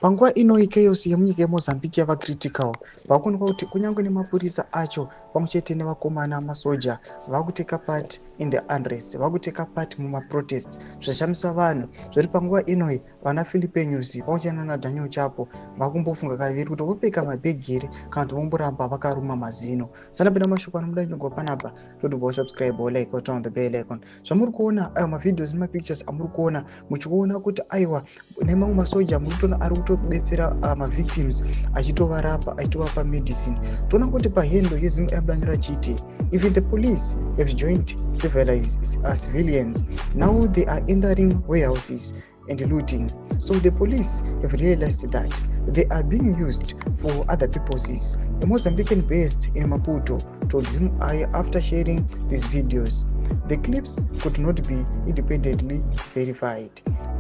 Panguva ino chaos yemunyika yeMozambique yava critical. Vakuonekwa kuti kunyange nemapurisa acho pamwe chete nevakomana masoja vakuteka part in the unrest, vakuteka part mumaprotests, zvashamisa vanhu. Zvoti panguva inoi vana Filipe Nyusi pamwe chete nana Daniel Chapo vakumbofunga kaviri kuti vopfeka mabhegi here kana kuti vomboramba vakaruma mazino. Sanapinda mashoko anomuda nyogwa panapa, todobva usubscribe, like, turn on the bell icon. Zvamuri kuona aiwa, mavideos nemapictures amuri kuona, muchiona kuti aiwa, nemamwe masoja muri kutoona ari kutobetsera mavictims, achitovarapa, achitovapa medicine. Toona kuti pahandle yeZimu yabuda chiti even the police have joined civilians. Now they are entering warehouses and looting, so the police have realized that they are being used for other purposes, a Mozambican based in Maputo told ZimEye after sharing these videos. The clips could not be independently verified.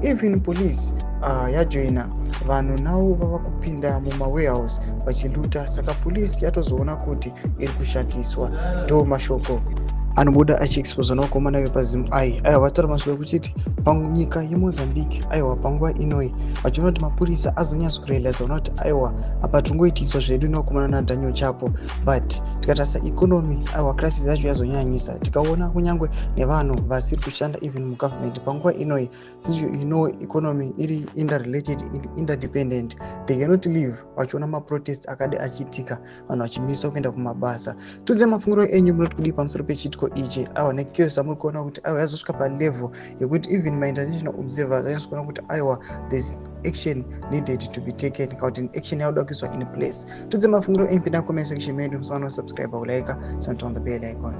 Even police yajoina vanhu, navo vava kupinda mumawarehouse vachiluta, saka police yatozoona kuti iri kushandiswa. Ndo mashoko anobuda achiexposwa nevakomana vepaZimEye. Aiwa, vataura mashoko ekuchiti panyika yeMozambique, aiwa, panguva inoi vachiona kuti mapurisa azonyatsokurealiza ona kuti aiwa, apa tingoitiswa zvedu nevakomana naDaniel Chapo, but tikatarisa economy, aiwa, crisis yacho yazonyanyisa. Tikaona kunyange nevanhu vasiri kushanda even mugovernment panguva inoi, since you know economy iri interrelated, interdependent, they cannot live vachiona maprotest akade achiitika, vanhu vachimiswa kuenda kumabasa. Tudze mafungiro enyu, munoti kudii pamusoro pechiitiko ichi? Aiwa, nechaos amuri kuona kuti aiwa, yazosvika palevel yekuti even mainternational observers anyatso kuona kuti aiwa, there's action needed to be taken, kana kuti action yakuda kuiswa in place. Tudze mafungiro enyu, pinda comment section medu. Musaona kusubscribe, kulike, turn on the bell icon.